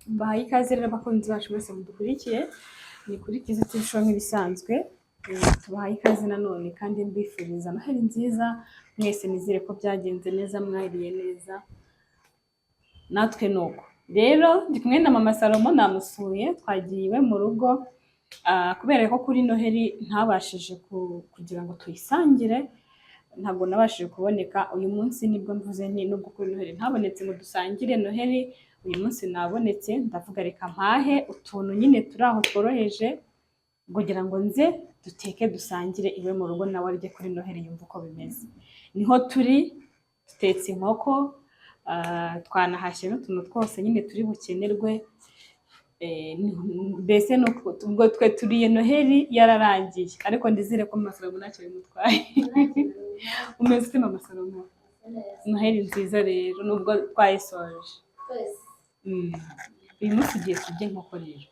Mbahaye ikaze rero abakunzi bacu mwese mudukurikiye, ni kuri Kiza TV Show nk'ibisanzwe. Tubahaye ikaze nanone kandi mbifuriza Noheli nziza mwese. Nizere ko byagenze neza, mwariye neza, natwe nuko. Rero ndi kumwe na Mama Salomo, namusuye, twagiye iwe mu rugo. Kubera ko kuri Noheli ntabashije kugira ngo tuyisangire, ntabwo nabashije kuboneka. Uyu munsi nibwo mvuze nti nubwo kuri Noheli ntabonetse ngo dusangire Noheli, uyu munsi nabonetse. Ndavuga reka mpahe utuntu nyine turi aho tworoheje kugira ngo nze duteke dusangire iwe mu rugo, nawe arye kuri Noheli yumve uko bimeze. Niho turi, dutetse inkoko, twanahashye n'utuntu twose nyine turi bukenerwe. Mbese ubwo twe turiye Noheli yararangiye, ariko ndizere ko Mama Salomo ntacyo bimutwaye. Umeze ute, Mama Salomo? Noheli nziza rero nubwo twayisoje. Uyu munsi ugiye kurya inkoko rero.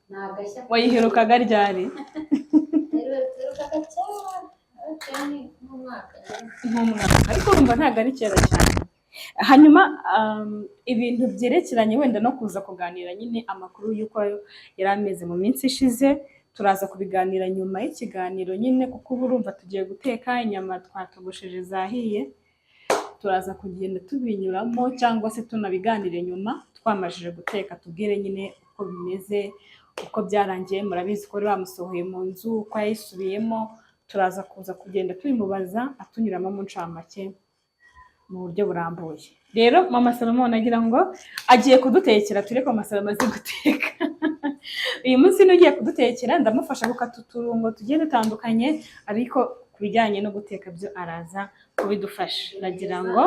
Ni agashya. Wayiherukaga ryari? Herukaga kera, ni nk'umwaka. Nk'umwaka, ariko urumva ntabwo ari kera cyane. Hanyuma ibintu byerekeranye wenda no kuza kuganira nyine amakuru y'uko yari ameze mu minsi ishize, turaza kubiganira nyuma y'ikiganiro nyine, kuko ubu urumva tugiye guteka inyama, twatogosheje zahiye. Turaza kugenda tubinyuramo cyangwa se tunabiganire nyuma twamajije guteka, tubwire nyine uko bimeze, uko byarangiye. Murabizi ko bari bamusohoye mu nzu, uko yayisubiyemo, turaza kuza kugenda tubimubaza, atunyuramo mu ncamake mu buryo burambuye. Rero Mama Salomo agira ngo agiye kudutekera, tureke Mama Salomo azi guteka. Uyu munsi n'ugiye kudutekera, ndamufasha gukata uturungo tugiye dutandukanye, ariko ku bijyanye no guteka byo araza kubidufasha. Nagira ngo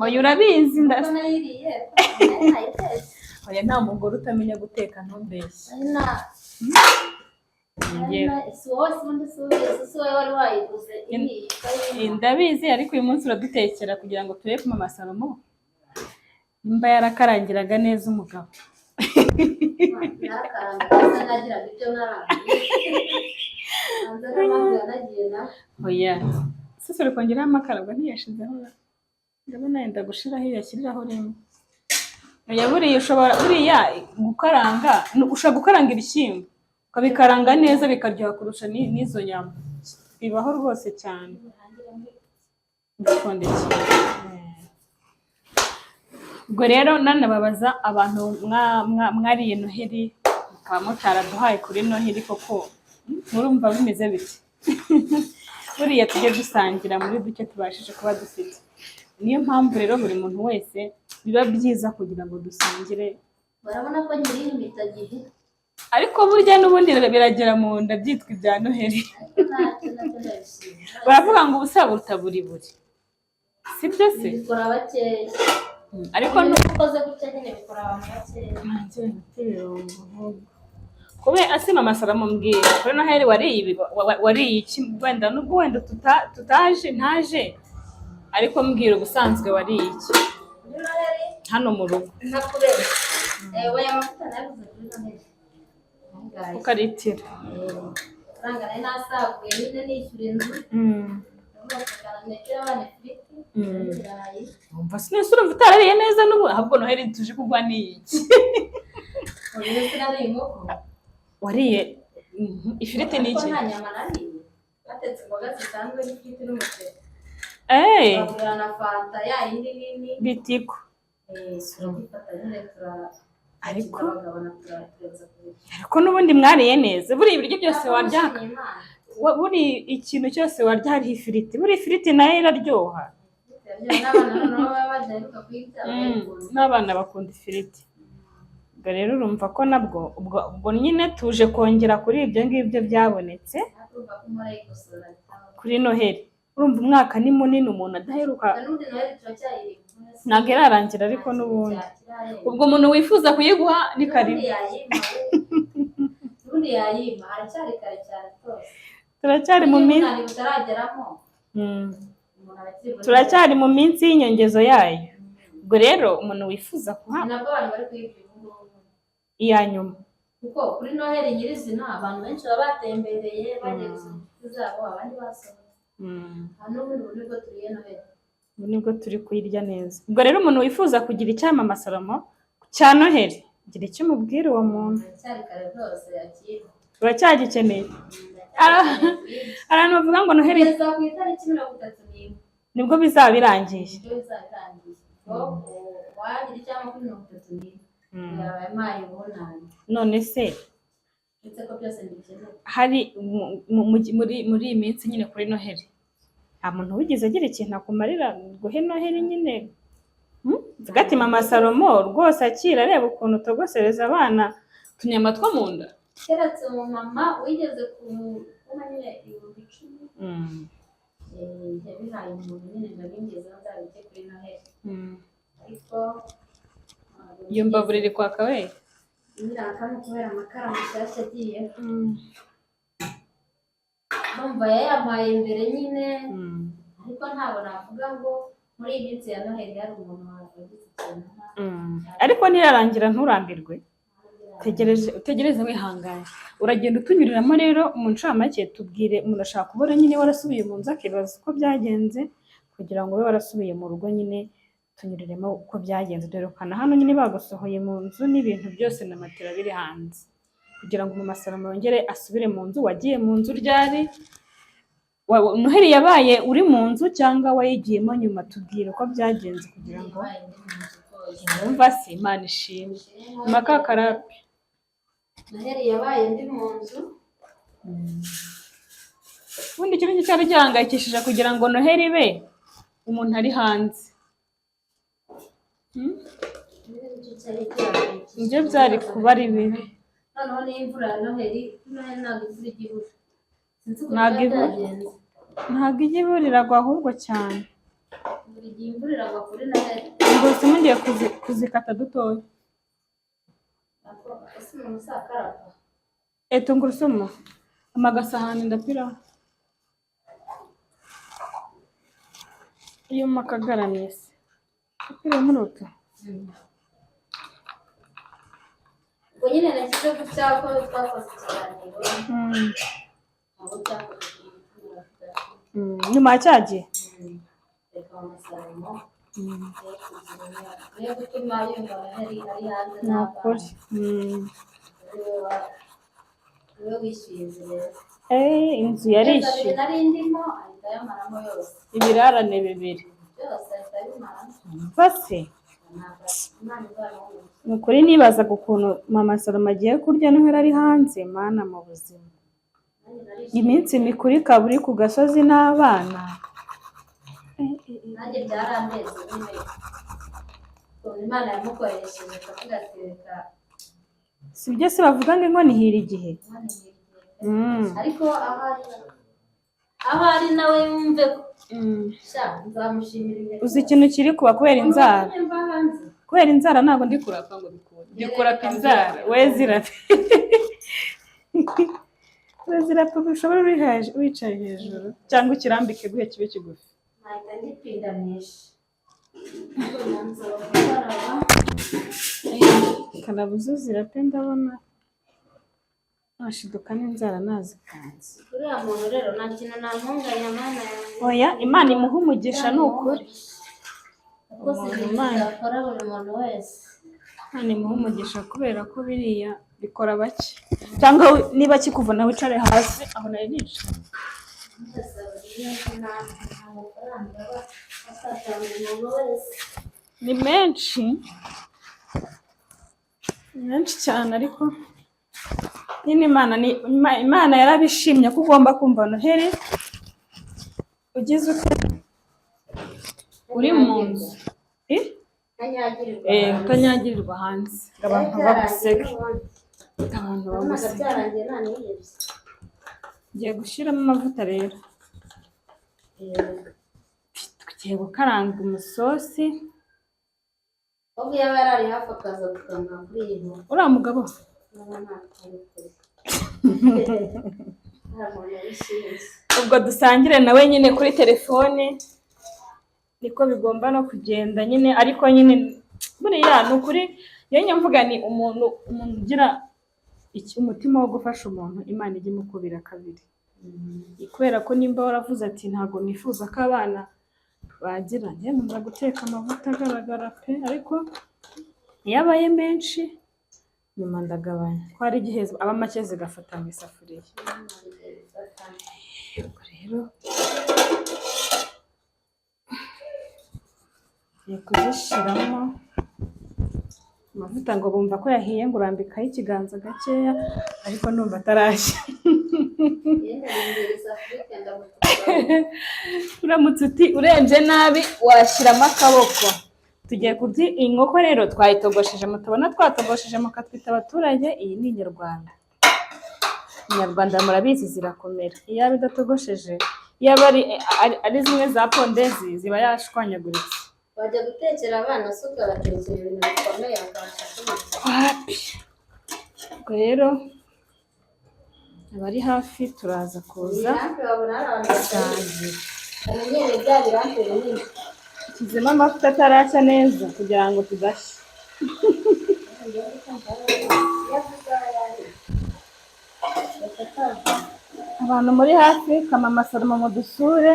oya, urabizi Nayiriye, nayitetse. Oya, nta mugore utamenya guteka, ntumbeshye. Njyewe Si wowe, si undi, si wowe, si wowe wari wayiguze ihiye ukayimpa. Ndabizi, ariko uyu munsi uradutekera kugira ngo turebe ko Mama Salomo nimba yarakarangiraga neza umugabo. Narakaranga ndetse nagiraga ibyo narangiye hanze, n'impamvu yanagiye nawe. Oya, sese uri kongeraho amakara, ubwo ntiyashizeho, ndabona yenda gushiraho iyo yashyiriraho rimwe. Oya, buriya ushobora buriya gukaranga, ushobora gukaranga ibishyimbo ukabikaranga neza bikaryoha kurusha n'izo nyama. Bibaho rwose cyane. Igipfundikiye. Ubwo rero nanababaza abantu mwariye Noheli mukaba mutaraduhaye kuri Noheli, koko murumva bimeze bite? Buriya tujye dusangira muri duke tubashije kuba dufite. Niyo mpamvu rero buri muntu wese biba byiza kugira ngo dusangire. Barabona ko nyiri impitagihe. Ariko burya n'ubundi biragera mu nda byitwa ibya Noheli. Ariko ntacyo, nacyo ndabishima. Baravuga ngo ubusa buruta buri buri, sibyo se? Bikora bakeya. Ariko Iyo ukoze gutya nyine bikora abantu bakeya. Kube ase Mama Salomo, mbwira, kuri Noheli wariye ibi, wariye iki? Wenda nubwo wenda tutaje ntaje, ariko mbwira, ubusanzwe wariye iki Kuri Noheli? hano mu rugo? Ntakubeshya, aya mavuta nayaguze kuri Noheli. Ayangaya. Ukaritira. Amafaranga nari nasaguye nyine nishyura inzu, ndavuga ntekere abana ifiriti n'ibirayi. Wumva sinese urumva utarariye neza n'ubu? Ahubwo Noheli tuje kugwa ni iki? Ubu sinariye inkoko. Wariye ifiriti ni Ariko iki? nta nyama nariye, batetse imboga zisanzwe n'ifiriti n'umuceri. Bagura na fanta ya yindi nini. Bitiko. Turagifata nyine tura Ariko turabagabana, turaturenza ku biryo. Ariko n'ubundi mwariye neza. Buriya ibiryo byose warya, Nshimye Imana. Buri ikintu cyose warya hariho ifiriti, buriya ifiriti nayo iraryoha. N'abana noneho baba badaheruka kuyirya bakayikunda. N'abana bakunda ifiriti. Ubwo rero urumva ko nabwo ubwo nyine tuje kongera kuri ibyo ngibyo byabonetse Ariko urumva ko mpora yikosora bitaba. kuri Noheli. Urumva umwaka ni munini umuntu adaheruka. N'ubundi Noheli turacyayirimo. Ntabwo irarangira, ariko n'ubundi ubwo umuntu wifuza kuyiguha ni karibu. N'ubundi yayima, n'ubundi yayima, haracyari kare cyane rwose. Turacyari mu minsi Niba butarageramo, umuntu arakiri Turacyari mu minsi y'inyongezo yayo. Ubwo rero umuntu wifuza kuha Ni nabwo abantu bari kuyirya ubu ngubu. Iya nyuma. Kuko kuri Noheli nyirizina abantu benshi baba batembereye, bagiye gusura inshuti zabo, abandi basohotse. Nta n'ubundi buryo bwo turiye Noheli. Ubu nibwo turi kuyirya neza. Ubwo rero umuntu wifuza kugira icya Mama Salomo cya Noheli, gira icyo umubwira uwo muntu. Haracyari kare rwose, yakira. Uracyagikeneye. Abantu bavuga ngo Noheli Kugeza ku itariki 31. Nibwo bizaba birangiye. Nibyo bizaba birangiye. Ubwo wagira icyama kuri 31 yaba yampaye ubunani. None se Uretse ko byose mbikeneye. hari muri iyi minsi nyine kuri Noheli, nta muntu wigeze agira ikintu akumarira guhe Noheli nyine? Vuga ati Mama Salomo rwose akira, areba ukuntu utogosereza abana utunyama two mu nda. Keretse umumama wigeze kumpa nyine 10,000, yabihaye umuntu nyine ngo abingezeho nzabijye kuri Noheli, ariko ntabwo. Iyo mbabura iri kwaka we. Nyirakamo kubera amakara mashyashya agiye. Ndumva yayampaye mbere nyine, ariko ntabwo navuga ngo muri iyi minsi ya Noheli hari umuntu wagize ikintu Ariko nirarangira nturambirwe, tegereje, utegereze wihanganye. Uragenda utunyuriramo rero mu ncamake, tubwire. Umuntu ashaka kubona nyine warasubiye mu nzu, akibaza uko byagenze kugira ngo ube warasubiye mu rugo nyine. Tunyuriremo uko byagenze. Dorukana hano nyine bagusohoye mu nzu n'ibintu byose na matera biri hanze, kugira ngo mu Salomo yongere asubire mu nzu. Wagiye mu nzu ryari? Noheli yabaye uri mu nzu cyangwa wayigiyemo nyuma? Tubwire uko byagenze kugira ngo Yabaye ndi mu nzu rwose. Wumva se, Imana ishimwe makakarape. Noheli yabaye ndi mu nzu. Ubundi icyo ngicyo cyari gihangayikishije kugira ngo Noheli ibe umuntu ari hanze. Nicyo cyari gihangayikishije. Nibyo byari kuba ari bibi. Noneho n'imvura ya Noheli, Noheli ntabwo imvura ijya ibura, sinzi ukuntu Ntabwo biba ibura. byagenze. Ntabwo ijya ibura, iragwa ahubwo cyane. Buri gihe imvura iragwa kuri Noheli. Tungurusumu ngiye kuzikata dutoya. Ntabwo ese umuntu usakarapa? E, tungurusumu amagasahani ndapiraho iyo makagaramye se ndapira muri utu. Ubwo nyine nashyize gutya ko twakoze ikiganiro, ntabwo cyakoze ku mutima, uravuga ati, Nyuma ya cya gihe. Reka Mama Salomo ye gutuma yumva Noheli ari hanze Ni ukuri. n'abana. Niwe wishyuye inzu rero. Eh, inzu Amezi abiri yarishyuwe. nari ndimo ahita ayamaramo yose. Ibirarane bibiri. Byose ahita abimaramo. Umva se. Ntabwo Imana izamuha. Ni ukuri nibazaga ukuntu Mama Salomo agiye kurya Noheli ari hanze, mana mu buzima. Nanjye narishimye. Iminsi mikuru ikaba uri ku gasozi n'abana. Nanjye byarandenze nyine ukuntu Imana yamukoresheje akavuga ati reka. Si byo se bavuga ngo inkono ihira igihe? Imana ihira igihe. Ariko aho ari nawe yumve ko sha nzamushimira ibihe. Uzi ikintu kiri kuba kubera inzara? Umuntu mva hanze. Kubera inzara ntabwo ndi kurapa ngo bikunde. Ndi kurapa inzara. We zirape. We zirape ushobora uri wicaye hejuru cyangwa ukirambike guhe kibe kigufi. Nahita ngipindanisha. Umwanzuro wo gukaraba. Karabuzo zirape, ndabona nashiduka n'inzara nazikanze. Uriya muntu rero nta kintu namunganya, Mana yanjye. Oya, Imana imuhe umugisha ni ukuri. Kuko si Umuntu ibintu Imana. byakora buri muntu wese. Imana imuhe umugisha kubera ko biriya bikora bake. Cyangwa niba kikuvuna wicare hasi aho nari nicaye. Ndasaba rero nta mafaranga aba asatanga umuntu wese. Ni menshi. Ni menshi cyane, ariko nyine Imana ni Imana yarabishimye ko ugomba kumva Noheli ugize ute uri mu nzu. Eh? Ntanyagirirwa Eh, hanze. utanyagirirwa hanze ngo abantu baguseke. Abantu Nabonaga baguseke. byarangiye nta nihebye. Ngiye gushyiramo amavuta rero. Tugiye gukaranga umusosi. Ubwo yaba yarari hafi akaza gukanga kuri iyi nkuru. Uriya mugabo. Naba ntakari kure. Nta muntu wabishinze. Ubwo dusangire nawe nyine kuri telefone, niko bigomba no kugenda nyine. Ariko nyine buriya ni ukuri, iyo njya mvuga ni umuntu ugira umutima wo gufasha umuntu, Imana ijya imukubira kabiri, kubera ko nimba waravuze ati ntabwo nifuza ko abana Bagira njye nkunda guteka amavuta agaragara pe, ariko iyo abaye menshi nyuma ndagabanya, ko hari igihe aba make zigafata mu isafuriya. Ubwo rero ngiye kuzishyiramo amavuta ngo bumva ko yahiye, ngo urambikaho ikiganza gakeya, ariko numva atarashya. Uramutse uti urebye nabi washyiramo akaboko. Tugiye kurya inkoko rero twayitogosheje, mutabona twatogosheje mukatwita abaturage, iyi ni inyarwanda. Inyarwanda murabizi zirakomera, iyo yaba idatogosheje, iyo aba ari zimwe za pondezi ziba yashwanyaguritse. Wajya gutekera abana se ukabatekera ibintu bikomeye bakabasha kubirya? Wapi. Ubwo rero abari hafi turaza kuza Ibirampe babona hari abantu gusangira. bamenyereye bya birampe binini. Nshyizemo amavuta atarashya neza kugira ngo tudashya. Abantu muri hafi Kamama Salomo mudusure,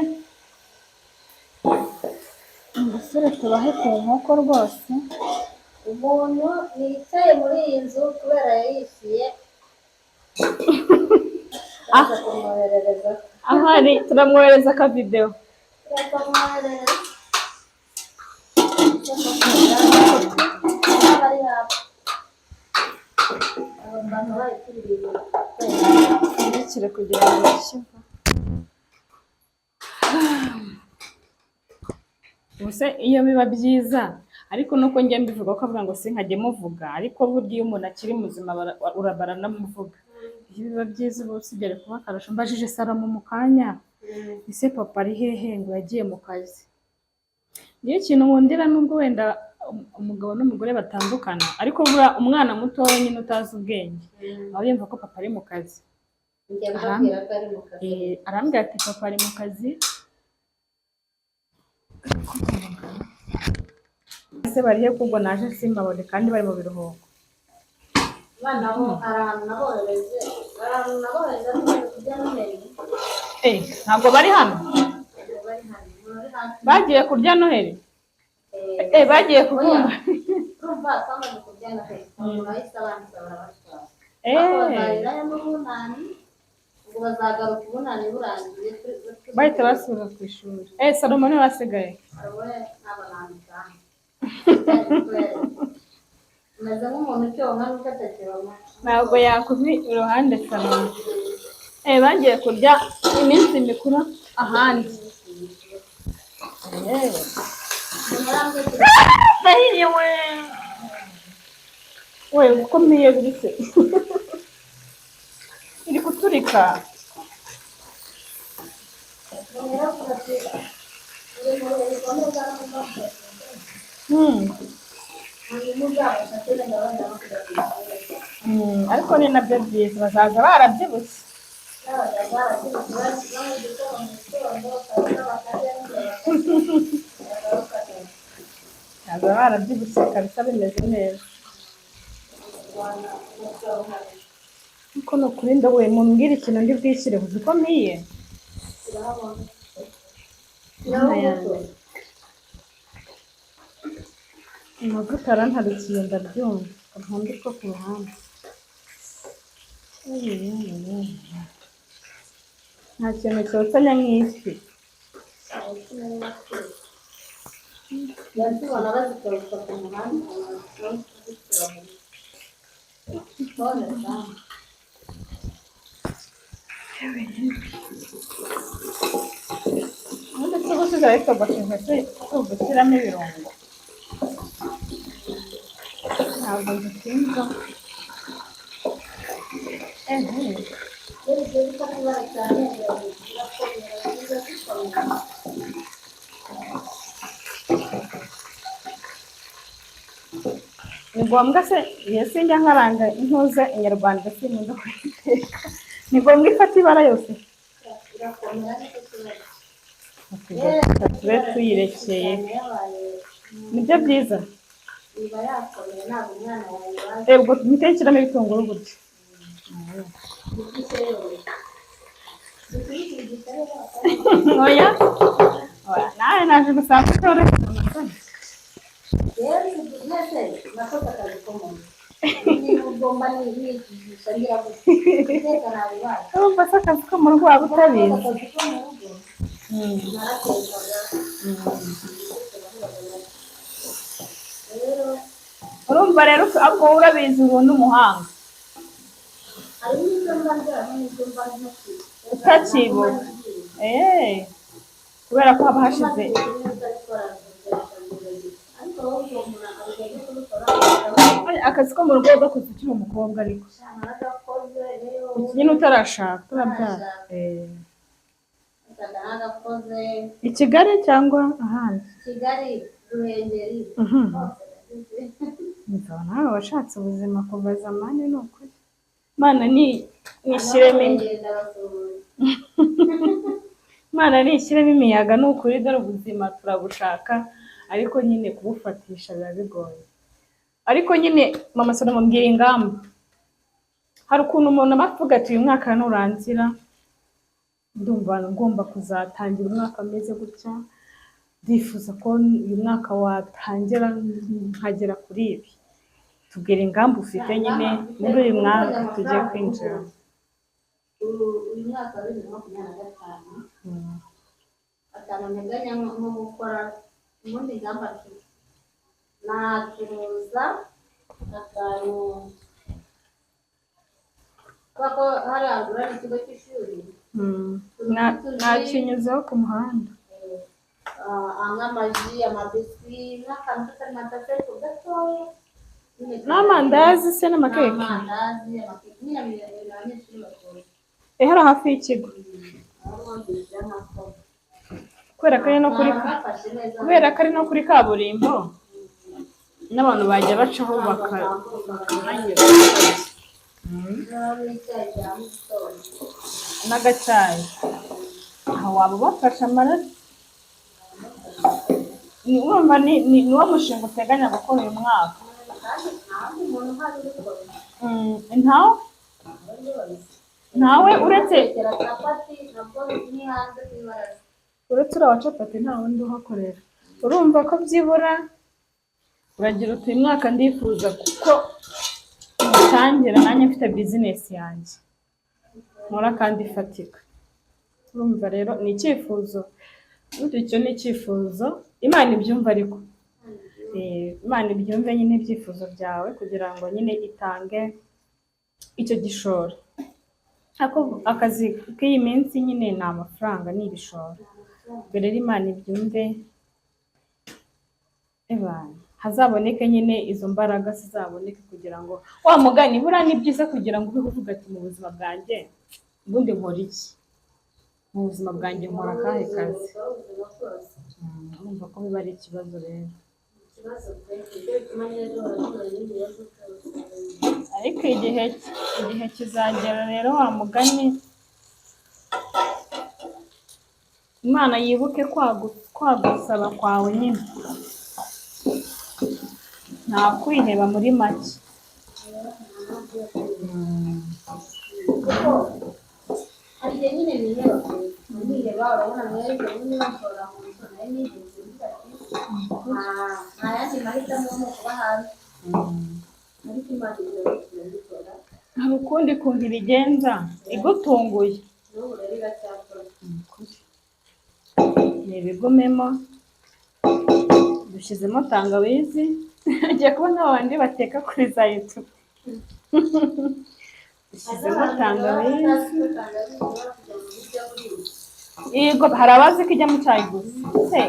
mudusure tubahe ku nkoko rwose. Umuntu yicaye muri iyi nzu kubera yayishyuye, turaza kumwoherereza. Ahari turamwohereza akavidewo. Turakamwoherereza. Ari hafi. Abo bantu bari turirimba. Ndekere kugira ngo ishye. Ubuse iyo biba byiza, ariko nuko njya mbivuga ko avuga ngo sinkajye muvuga, ariko burya iyo umuntu akiri muzima baranamuvuga. Iyo biba byiza ubu usigare kuba akarusho. Mbajije Salomo mu kanya, ese papa ari hehe? Ngo yagiye mu kazi. Niyo kintu nkundira, nubwo wenda umugabo n'umugore batandukana, ariko buriya umwana muto nyine utazi ubwenge aba yumva ko papa ari mu kazi. Njya mbabwira ko ari mu kazi. Arambwira ati papa ari mu kazi. Ese bari he kubwo naje simbabone kandi bari mu biruhuko? Abana bo hari ahantu nabohereje, hari ahantu nabohereje ariko bari kurya Noheli. Ntabwo bari hano? Ntabwo bari hano, bari hafi. Bagiye kurya Noheli? Bagiye kubumba. Urumva twamaze kurya Noheli, umuntu wahise abanza barabatwara. Ariko bazarirayo n'ubunani, ubwo bazagaruka ubunani burangiye. Bahita basubira ku ishuri. Salomo niwe wasigaye. Salomo ntabwo namutanga. Umeze nk'umuntu ucyonka n'ubwo atacyonka. Ntabwo yakuva iruhande Salomo. Bagiye kurya iminsi mikuru ahandi. Ndahiye we. We uko mpiye biri se. Iri kuturika. Ariko ni nabyo byiza bazaza barabyibushye. Bazaza barabyibushye kabisa bimeze neza. Ariko ni ukuri ndawe mumbwire ikintu ndi bwishyire uzi ko mpiye. Amavuta arantarukiye ndabyumva, nkunde two ku ruhande. Nta kintu cyotsanya nk'ifi. Ubundi tugusize ariko tugushyiramo ibirungo. Ntabwo nzitinza. Ni ngombwa se iyo sinjya nkaranga intuza inyarwanda sinkunda kuyiteka. Ni ngombwa ifata ibara yose. Tube tuyirekeye. Nibyo byiza. Ubwo mpite nshyiramo ibitunguru gutya. Oya, Nawe naje gusanga utoroshye amasoni. Rero mwese nakoze akazi ko mu nzu, niba ugomba niyigisha ngira gutya guteka ntabibasha. Urumva se akazi ko mu rugo waba utabizi? Akazi ko mu rugo naratekaga rero. Urumva rero ahubwo wowe urabizi, ubu ni umuhanga. Harimo ibyo mba ngira n'ibyo mba ntakizi. Utakibuka. Eh, kubera ko haba hashize. Ariko wowe ugomba ukajya kubikora. Akazi ko mu rugo gakoze ukiri umukobwa, ariko Nagakoze rero. nyine utarashaka, utarabyara. Eh. Nagakoze. I Kigali cyangwa ahandi? Kigali, Ruhengeri, hose nagize. Umva nawe washatse ubuzima kuva zamani, ni ukuri. Imana ni nishyiremo Ruhengeri ndabasuhuza. Imana nishyiremo imiyaga, ni ukuri. Dore ubuzima turabushaka, ariko nyine kubufatisha biba bigoye. Ariko nyine mama Salomo, mbwira ingamba. Hari ukuntu umuntu aba avuga ati: "Uyu mwaka nurangira ndumva ngomba kuzatangira umwaka ameze gutya, ndifuza ko uyu mwaka watangira nkagera kuri ibi." Tubwira ingamba ufite nyine muri uyu mwaka tugiye kwinjira. Uyu mwaka wa 2025, atanu nteganya nko gukora, ubundi ingamba mfite, nacuruza akantu kubera ko hari haruguru hari ikigo cy'ishuri. Nakinyuzeho ku muhanda. Nk'amaji, amabiswi, n'akantu k'akarimantasiyo ariko gatoya nyine. N'amandazi se n'amakeke? N'amandazi, amakeke nyine, ibintu abanyeshuri bakunda. Eh, hariya hafi y'ikigo. Aho bumvise nk'ako. Kubera ko ari no kuri Bafashe neza. Kubera ko ari no kuri kaburimbo, n'abantu bajya bacaho bakahanyura. N'icyayi cya mu gitondo. N'agacyayi aho waba ubafasha amaraso. Urumva ni wo mushinga uteganya gukora uyu mwaka? Kandi nta wundi muntu uhari ubikora. Ntawe, ntawe uretse Tekera capati nabwo ni hanze ku ibaraza. Uretse uriya wa capati, nta wundi uhakorera. Urumva ko byibura uragira uti: "Uyu mwaka ndifuza kuko mutangira nanjye mfite bizinesi yanjye nkora kandi ifatika." Urumva rero ni icyifuzo. Burya icyo ni icyifuzo, Imana ibyumva. Ariko Imana ibyumve nyine ibyifuzo byawe, kugira ngo nyine itange icyo gishoro. Ako akazi k'iyi minsi nyine ni amafaranga, ni ibishoro. Ubwo rero Imana ibyumve, ebana hazaboneke nyine izo mbaraga zizaboneke, kugira ngo wa mugani buriya ni byiza kugira ngo ube uvuga ati: "Mu buzima bwanjye ubundi nkora iki? Mu buzima bwanjye nkora akahe kazi?" Ubuzima bwose. Urumva ko biba ari ikibazo rero. Ikibazo pe, ibyo bituma nyine duhora duhura n'ibibazo byose. Ariko igihe kizagera rero, wa mugani Imana yibuke kwagusaba kwawe nyine. Nta kwiheba muri make. Kuko hari igihe nyine niheba pe, niheba. Urabona mwebwe nyine bashora mu nzu, nayo nigeze mvuga ati nta yandi mahitamo ni ukuba hanze, ariko Imana ibyo irabikora. Hari ukundi kuntu ibigenza igutunguye. N'ubu rero iracyakora. Ni ibigumemo. Dushyizemo tangawizi, agiye kuba nk'abandi bateka kuri za YouTube. Dushyizemo tangawizi. Yego, hari abazi ko ijya mu cyayi gusa se.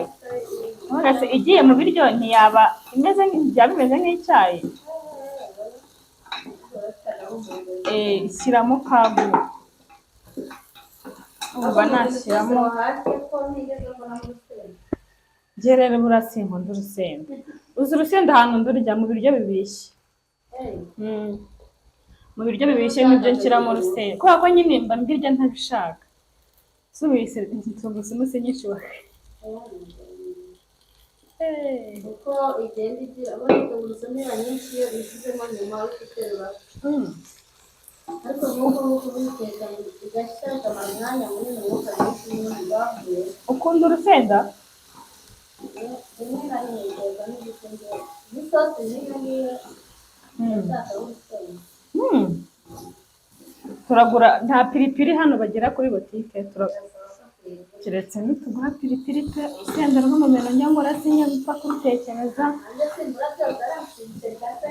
None se igiye mu biryo ntiyaba imeze byaba bimeze nk'icyayi? Eh, shyiramo kabu. Umva, nashyiramo. Njye rero buriya sinkunda urusenda. Uzi urusenda ahantu ndurya? Mu biryo bibishye. Mu biryo bibishye nibyo nshyiramo urusenda, kubera ko nyine mba mbirya ntabishaka. Subise tungurusumu si nyinshi wa. Eh. Uko igenda igira ubundi tungurusumu iba nyinshi iyo ishyizemo nyuma uri guterura. Ariko nk'uko nguko ubiteka igashya ikamara umwanya munini, umwuka mwinshi n'ubundi bavuye. Ukunda urusenda? Rimwe na rimwe biterwa n'ibyo njyewe n'isosi n'iyo ngiyo ndashaka urusenda. Turagura nta piripiri hano bagera kuri botike. Birasaba ko tuyigura. Keretse nitugura piripiri pe, urusenda rw'umumeno nyamara sinyapfa kurutekereza. Nanjye simbura byose aranshinze gato.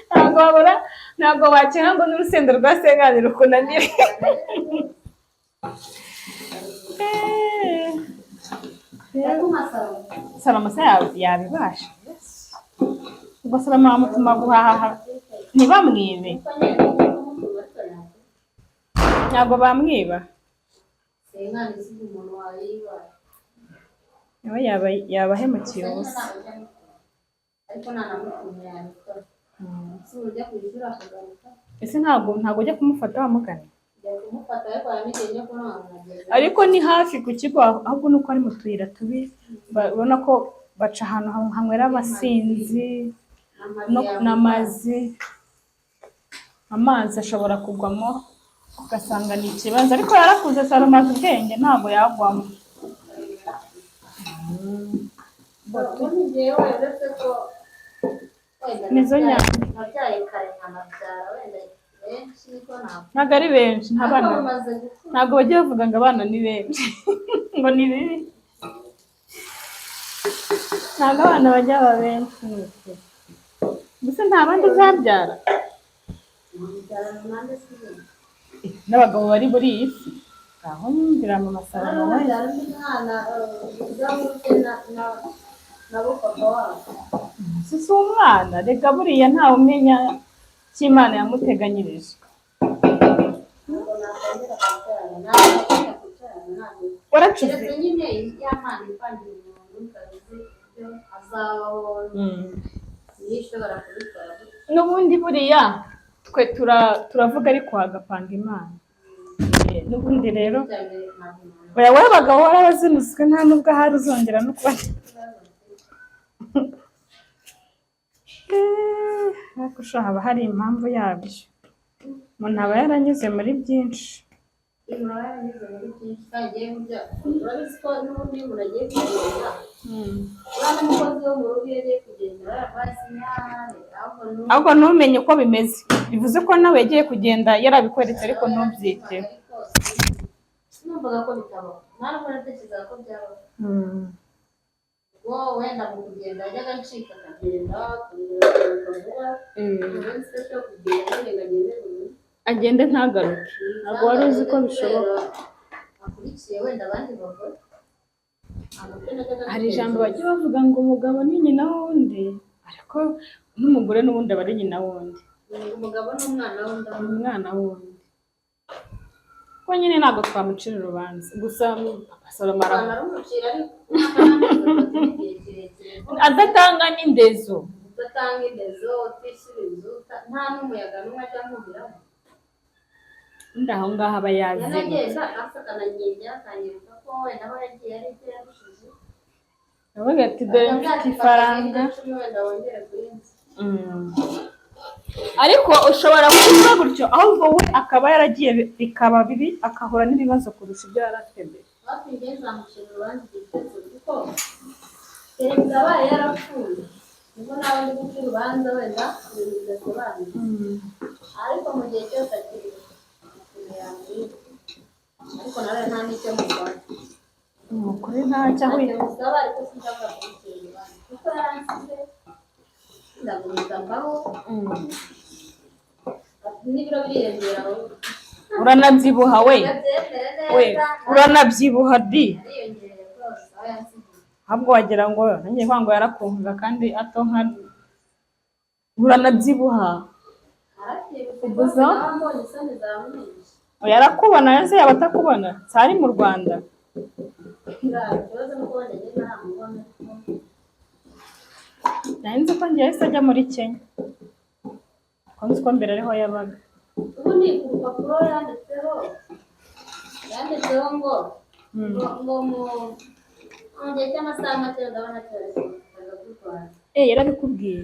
Ntabwo wabura, ntabwo wakina ngo n'urusenda rwa senkani rukunanire. Ndatuma Salomo. Salomo se yabibasha? Ubwo Salomo bamutuma guhaha ntibamwibe? Kuko nyine ni kumutuma ariko ntabwo. Ntabwo bamwiba. Senkani isiga umuntu wayibaye. Nawe yaba ahemukiye Gusa nyine ubusa. ntabwo njya mutuma. Ariko nanamutumye yabikora. Si ujya ku ishuri akagaruka. Ese ntabwo ujya kumufata wamugana? Njya kumufata ariko hari n'igihe njya kubona nkageze. Ariko ni hafi ku kigo, ahubwo nuko ari mu tuyira tubi, ubona ko baca ahantu hanywera abasinzi n'amazi. Amazi ashobora kugwamo ugasanga ni ikibazo, ariko yarakuze Salomo azi ubwenge, ntabwo yagwamo. Ubundi njyewe uretse ko wenda Nizo nabyaye kare nkanabyara wenda benshi niko navuga. Ntabwo ari benshi, nta Ariko bana. bamaze gukura. Ntabwo bajya bavuga ngo abana ni benshi ngo ni bibi. Ntabwo abana bajya baba benshi, ni ukuri. Mbese nta bandi uzabyara? Namubyara nanjye sinzi. N'abagabo bari muri iyi si, ngaho nyumvira mama Salomo we. Namubyara undi mwana udahuje nabo papa wabo. Si umwana reka, buriya ntawe umenya icyo Imana yamuteganyirije. Ntabwo nakongera kubyara, ntabwo nakongera kubyara, ntabwo. Waracuze. Keretse nyine ya Mana ipangira umuntu ikazi ibyo azabaho, niyo ishobora kubikora. N'ubundi buriya twe turavuga ariko hagapanga Imana. N'ubundi rero Bya mbere ntabwo umuntu oya, wowe abagabo warabazinutswe, nta nubwo ahari uzongera no kuba. Ariko sha haba hari impamvu yabyo, umuntu aba yaranyuze muri byinshi. Umuntu aba yaranyuze muri byinshi kandi agiye burya urabizi ko n'ubundi iyo umuntu agiye kugenda, uriya n'umukozi wo mu rugo iyo agiye kugenda aba yarabaye sinyare, ahubwo Ahubwo ntumenye uko bimeze, bivuze ko nawe yagiye kugenda yarabikweretse ariko ntubyiteho. Numvaga ko bitabaho, nta nubwo natekerezaga ko byabaho. Ubwo wenda mu kugenda yajyaga ncika akagenda kuruhuka vuba, umunsi se cyo kugenda nyine ngo agende burundu. Agende ntagaruke, ntabwo wari uzi ko bishoboka. Akurikiye wenda abandi bagore. Ntabwo byo najyaga Hari ijambo mbitekereza. bajya bavuga ngo umugabo ni nyina w'undi, ariko n'umugore n'ubundi aba ari nyina w'undi. Umugabo n'umwana w'undi. Ni umwana w'undi, kuko nyine ntabwo twamucira urubanza, gusa papa Salomo Abantu arumucira ariko n'amezi atatu ni igihe kirekire. Adatanga n'indezo. Udatanga indezo, utishyura inzu, nta n'umuyaga n'umwe ajya amwumviramo. Undi aho ngaho aba yazinutse. Yanagenda akanagenda akanyereka ko wenda aho yagiye ari ibyo yarushije. Aravuga ati dore mfite ifaranga. Icumi wenda wongere kuri nzi. Ariko ushobora kuvuga gutyo, ahubwo we akaba yaragiye bikaba bibi, akahura n'ibibazo kurusha ibyo yari afite mbere. Hafi njye nzamucira urubanza igihe cyose, kuko keretse abaye yarapfuye nibwo nawe ndi guca urubanza wenda ibintu bidasobanutse, ariko mu gihe cyose akiriho ukuntu yambwira, ariko nawe nta n'icyo musaba. Ni ukuri ntacyo ahuye. Ntacyo musaba, ariko sinshobora kumucira urubanza kuko yaransize ndagumiza mbaho n'ibiro biriyongera ahubwo. Uranabyibuha we. Ndabyemere We neza. Uranabyibuha di. Ariyongereye rwose aho yansigiye. Ahubwo wagira ngo nanjye kuvuga ngo yarakunga kandi atonka, uranabyibuha. Arabyibushye Ubwo rwose. zo? Nawe mbonye isoni zamwishe. Yarakubona ese yaba atakubona sari mu Rwanda? Ikibazo ni uko wenda njye ntaramubona ariko Nari nzi ko ngiye yahise ajya muri Kenya, ko nzi ko mbere ariho yabaga. Ubundi ku rupapuro yanditseho ngo ngo mu gihe cy'amasaha make ndabona cyoroshye akaza kurwara. Eh, yarabikubwiye?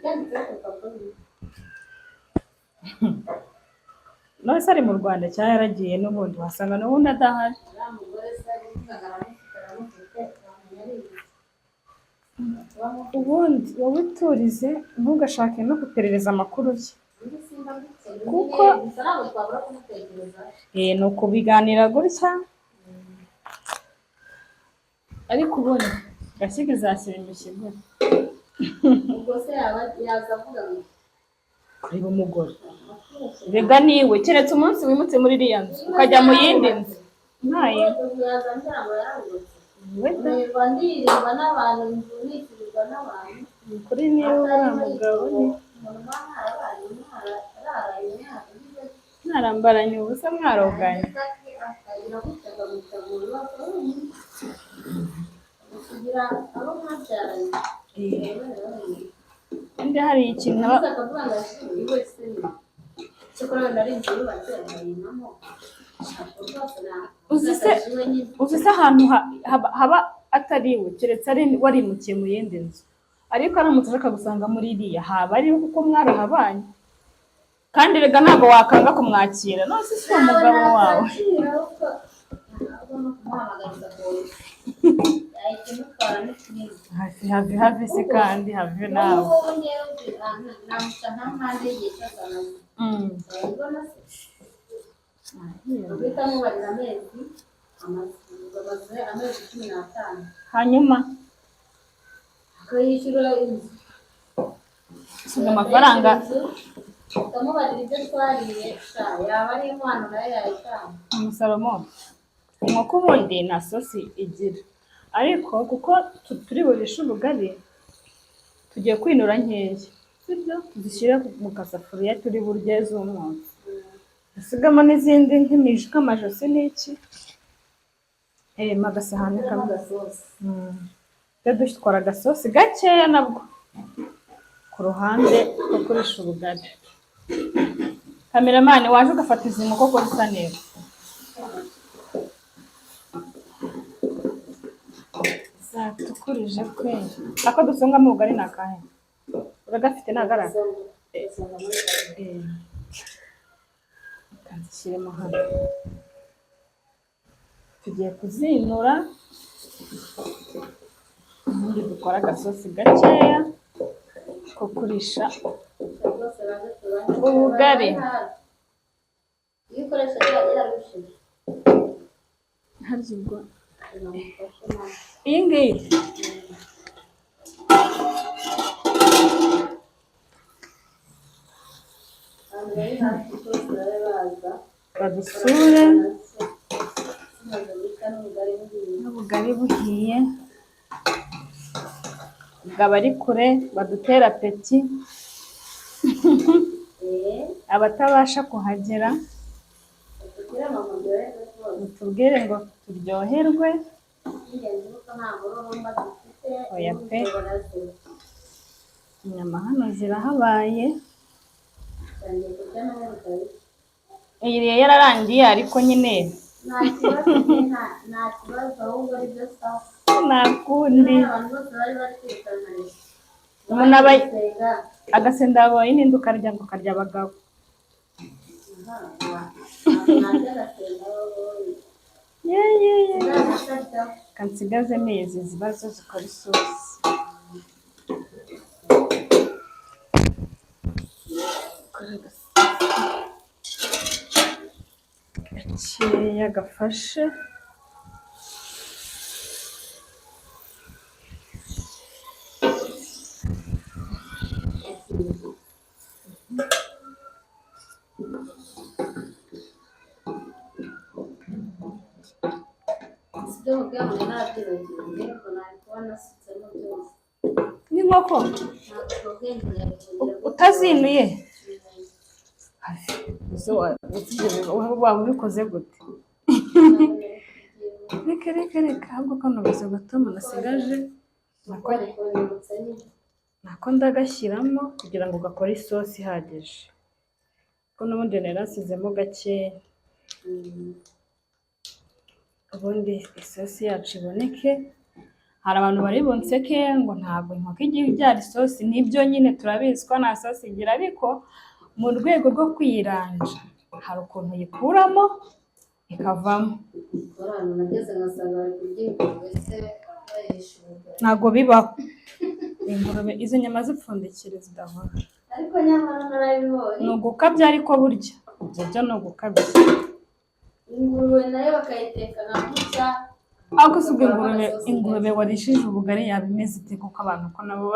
Yanditseho ku rupapuro. None se ari mu Rwanda cyangwa yaragiye? N'ubundi wasanga n'ubundi adahari. Uriya mugore se ari Kuvuga ngo aramufite, aramufite, wamenya ari ibiki. Ubundi wowe uturize, ntugashake no guperereza amakuru ye. Undi simba mbikennye, gusa ntabwo twabura kumutekereza. Ni ukubiganira gutya, ariko ubundi gashyiga izashyira imishyigura. Ubwo se yaba yaza avuga ngo Kureba umugore rega niwe, keretse umunsi wimutse muri iriya nzu ukajya mu yindi nzu ntaye. Ubwo yaza ambwira ngo yarawubatse. Wenda. Nirirwa ndirirwa n'abantu, inzu nitirirwa n'abantu. Kuri niwe wa mugabo ni Umuntu muba mwarabaye, mwararanye, mwaragize mwarambaranye ubusa, mwaroganye. Akagira gutya akaguca mu bibazo wenyine, kugira abo mwabyaranye. Undi hari ikintu aba Yagize akavuga ngo yashyinguye wese ni cyakora wenda ari inzu yubatse akayinamo ntabwo rwose Uzi se- nakaje wenyine. Uzi se ahantu haba atari iwe, keretse ari warimukiye mu yindi nzu, ariko aramutse ashaka gusanga muri iriya haba ariho kuko mwarahabanye, kandi rega ntabwo wakanga kumwakira none se si umugabo wawe. Nakira kuko ntabwo no kumuhamagariza polisi yahita imutwara n'ikindi. Hafi hafi hafi se kandi have nawe. N'ubu ngubu ngewe namuca nka mpande y'igihe cyose amaze. Urabibona se? Guhita mubarira amezi amaze amezi 15. Hanyuma Akayishyura inzu. Usiga amafaranga. Ukamubarira ibyo twariye sha, yaba ari inkwano nayo yayitanga. Umusalomo, inkoko ubundi nta sosi igira, ariko kuko turi burishe ubugari, tugiye kwinura nkeya, sibyo? Tuzishyire mu kasafuriya turi burye z'umwotsi, dusigamo n'izindi nk'imijwi, nk'amajosi n'iki, mu agasahani kamwe. Agasosi. Tujye dutwara agasosi gakeya nabwo ku ruhande two kurisha ubugari. Kameramani waje ugafata izi nkoko ko zisa neza, zatukurije kweri. Ako dusongamo ubugari ni akahe? Uragafite? Ntagaragara. Reka nzishyiremo hano, tugiye kuzinura, ubundi dukora agasosi gakeya ko kurisha Rwose baze tubahe. ubugari. Iyo ukoresha yarushije. Harya ubwo Bamufashe nawe. Iyi ngiyi. Abantu bari hafi rwose babe baza. Badusure. Tumaze guca n'ubugari buhiye. N'ubugari buhiye, ubwo abari kure badutera apeti. Abatabasha kuhagera Batubwire ngo muryoherwe rwose. mutubwire ngo turyoherwe. Icy'ingenzi ni uko nta mururumba dufite. Oya pe. N'ubwo Inyama hano zirahabaye. Tangiye kurya n'ubugari. Iyi yari yararangiye, ariko nyine Nta kibazo pe, nta kibazo, ahubwo ari byo sawa. Nta kundi. Abantu bose bari bari kwitanariza. Umuntu aba Gusenga. Agasenda wabaye n'indi ukarya ngo ukarya abagabo. Ntabwo narya agasenga wowe. Ye ye ye. Sinabisabya. Reka nsigaze amezi ziba zo zikora isosi. Kora agasosi gakeya gafashe. Sibyo mubwira ngo narabyibagiwe, ariko nari kuba nasutsemo byose. N'inkoko Ntabwo ubwenge yabikongera. Utazinuye? Ese waba ubikoze gute? Reka reka reka, ahubwo kano gaso gato umuntu asigaje nako Kubibutsa nyine. Nako ndagashyiramo kugira ngo gakore isosi ihagije, kuko n'ubundi nari nasizemo gakeya, ubundi isosi yacu iboneke. Hari abantu bari bunseke ngo ntabwo inkoko igiye ibyara isosi. Nibyo nyine, turabizi ko nta sosi igira, ariko mu rwego rwo kwiranja hari ukuntu uyikuramo. Ikavamo. Ahantu nageze ngasanga bari kurya ingurube se bayirisha ubugari. Ntabwo bibaho. Ingurube, izo nyama zipfundikire zidahora. Ariko nyamara narabibonye. Ni ugukabya, ariko burya ibyo byo ni ugukabya. Ingurube nayo bakayiteka nka gutya. Ariko si ubwo ingurube warishije ubugari yaba imeze ite? Kuko abantu ko nabo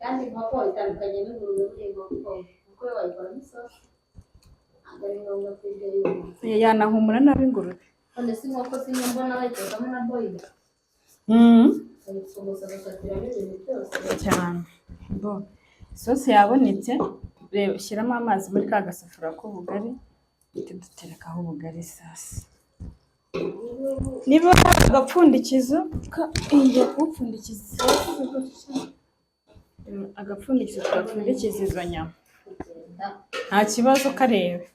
Kandi inkoko itandukanye n'ingurube. Buriya inkoko kuko yo wayikoramo isosi, ntabwo ari ngombwa kurya yumye. Yanahumura nabi ingurube. None se inkoko zimwe mbona bayitekamo na boyiro, bayipfumuza bagasatiramo ibintu byose. Cyane. Bo isosi yabonetse. Reba, ushyiramo amazi muri ka gasafuriya k'ubugari, duhite duterekaho ubugari. Sasa niba hari agapfundikizo, ngiye kuwupfundikiza isosi gutya. Agapfundikizo twapfundikiza izo nyama. Kugenda. Nta kibazo, karebe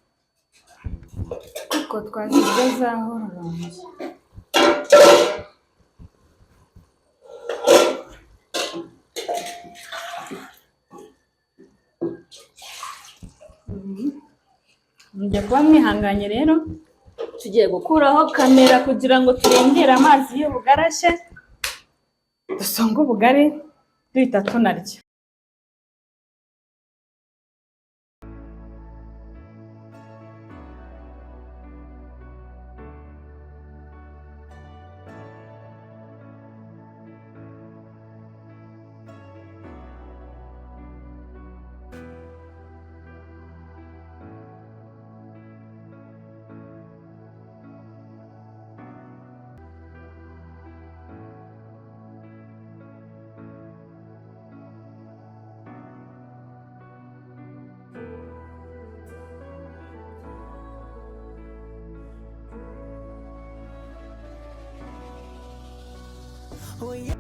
kuko twazirya zahororombye. Mujya kuba mwihanganye rero, tugiye gukuraho kamera kugira ngo turengere amazi y'ubugari ashye, dusonge ubugari duhita tunarya. Oh yeah.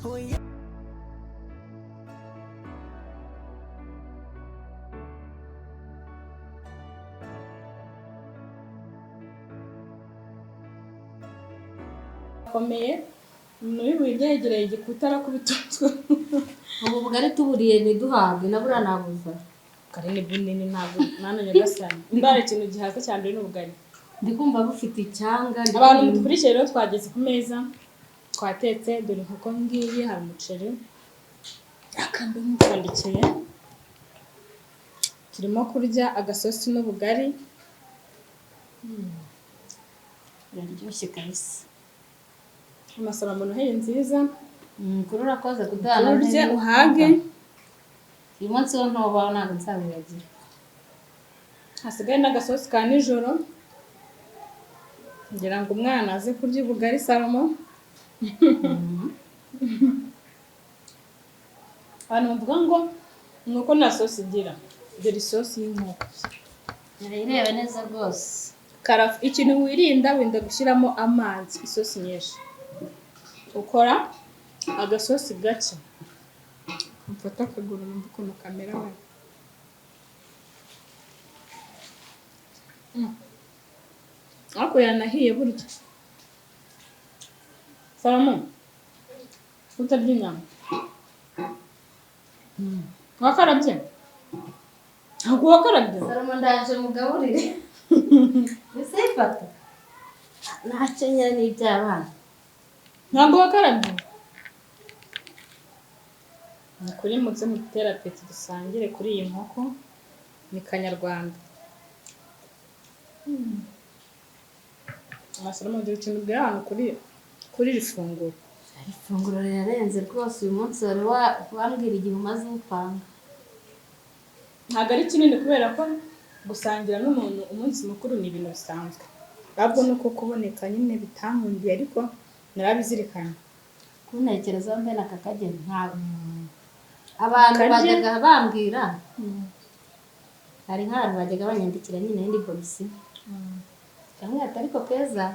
Oh yeah. Akomeye, umuntu w'ibuye yegereye igikuta arakubita umutwe. Ubu bugari tuburiye ntiduhabwe na buriya nabuza. Ubugari ni bunini, ntabwo mwana nyagasani, ndara ikintu gihaza cya mbere ni ubugari. Ndi kumva bufite icyanga, ndi Abantu kumva- mudukurikiye rero, twageze ku meza, twatetse. Dore inkoko ngiyi, hari umuceri, akambe nk'upfundikiye. Turimo kurya agasosi n'ubugari. Biraryoshye kabisa. Amasaramo, Noheli nziza. Kuri urakoze kuduha Urye Noheli. uhage. Uyu munsi wo ntubaho, ntabwo nzawibagira. Hasigaye n'agasosi ka nijoro ngira ngo umwana aze kurya ubugari. Salomo, abantu bavuga ngo inkoko nta sosi igira, dore isosi y'inkoko. Irebe neza rwose. Karafu, ikintu wirinda, wenda gushyiramo amazi, isosi nyinshi, ukora agasosi gake. Mfate akaguru numve ukuntu kamera we. Ariko yanahiye burya. Salomo, utarya inyama wakarabye? Ntabwo wakarabye. Salomo, ndaje mugaburire. Ese ifata ntacyo nyine, ni iby'abana. Ntabwo wakarabye. Ni kuri muze mutere appétit, dusangire kuri iyi nkoko, ni kanyarwanda. Amasalomo, ugira ikintu ubwira abantu kuri iri funguro? Ifunguro rirarenze rwose. Uyu munsi wari wambwira igihe umaze upanga. Ntabwo ari kinini kubera ko gusangira n'umuntu umunsi mukuru ni ibintu bisanzwe, ahubwo ni uko kuboneka nyine bitankundiye, ariko narabizirikanye. Kuntekerezaho mbene aka kageni, ntabwo abantu Karye. bajyaga bambwira. Hari nk'abantu bajyaga banyandikira nyine indi bogisi, bamwe ati ariko Keza,